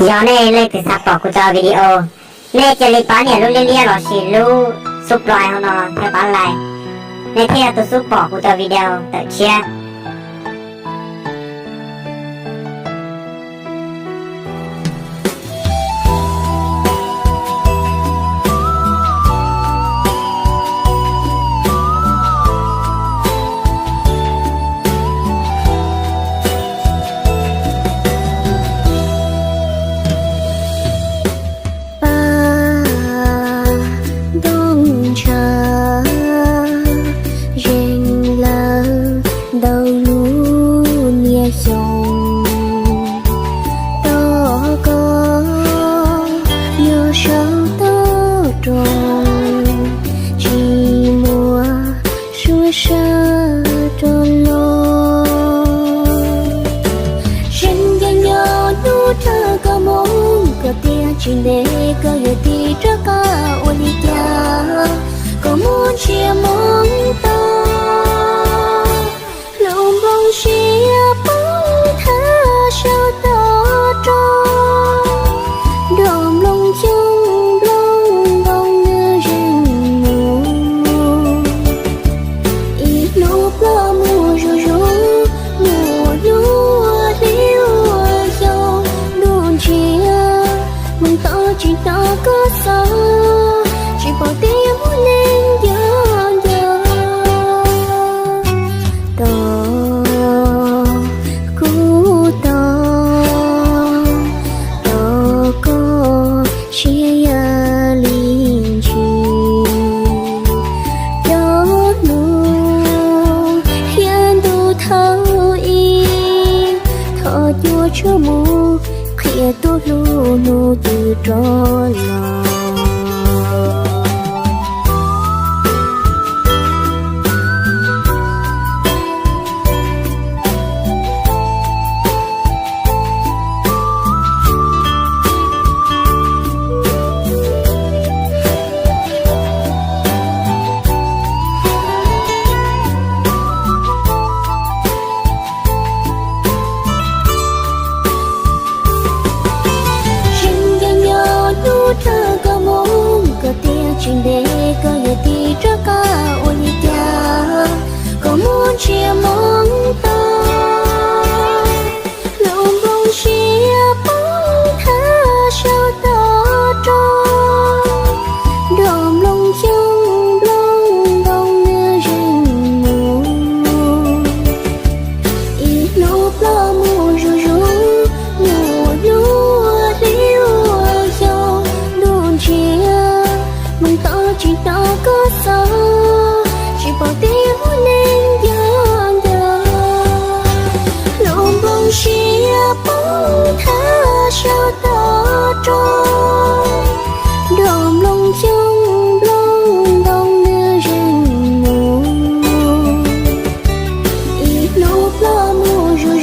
Yog nej leej twg xav pom kuv cov video, nej cia li pab nias lub liab liab lossis lub subscribe hauv no thiab pab like, nej thiaj tau xub pom kuv cov video tawm tshiab. Paj ntooj ntshav zeeg lawm ntau lub niaj xyoo, tos koj nyob saum toj roob, tsis muaj suab sab rov los. Zeem ncaim nyob hnub tag koj moo, koj tias tsis ntev koj yuav tig rov qab, ua li cas koj muaj ntsia moo tag. Lub nplooj siab poob thawj saum toj roob, nrog nplooj xyooj nplooj ntoo nws zeeg mus. Ib hnub ploj mus zuj zus, mus ua hli ua xyoo, ntuj ntsiag moo toj tsis hnov koj xov, tsis paub tias muaj neeg nco nco. Tos kuv tos, tos koj siab yam li ntsis. Cov hnub thiab ntuj thaum ub, thov cuab tshuaj mus qhia tuaj hlub hnub twg rov los. Zeem ncaim nyob hnub tag koj moo, koj tias tsis ntev koj yuav tig rov qab, ua li cas koj muaj ntsia moo tag. Lub nplooj siab poob thawj saum toj roob, nrog nplooj xyooj nplooj ntoo nws zeeg mus. Ib hnub ploj mus zuj zus, mus ua hli ua xyoo, ntuj ntsiag moo toj tsis hnov koj xov, tsis paub tias muaj neeg nco nco. Lub nplooj siab poob thawj saum toj roob, nrog nplooj xyooj nplooj ntoo nws zeeg mus. Ib hnub ploj mus zuj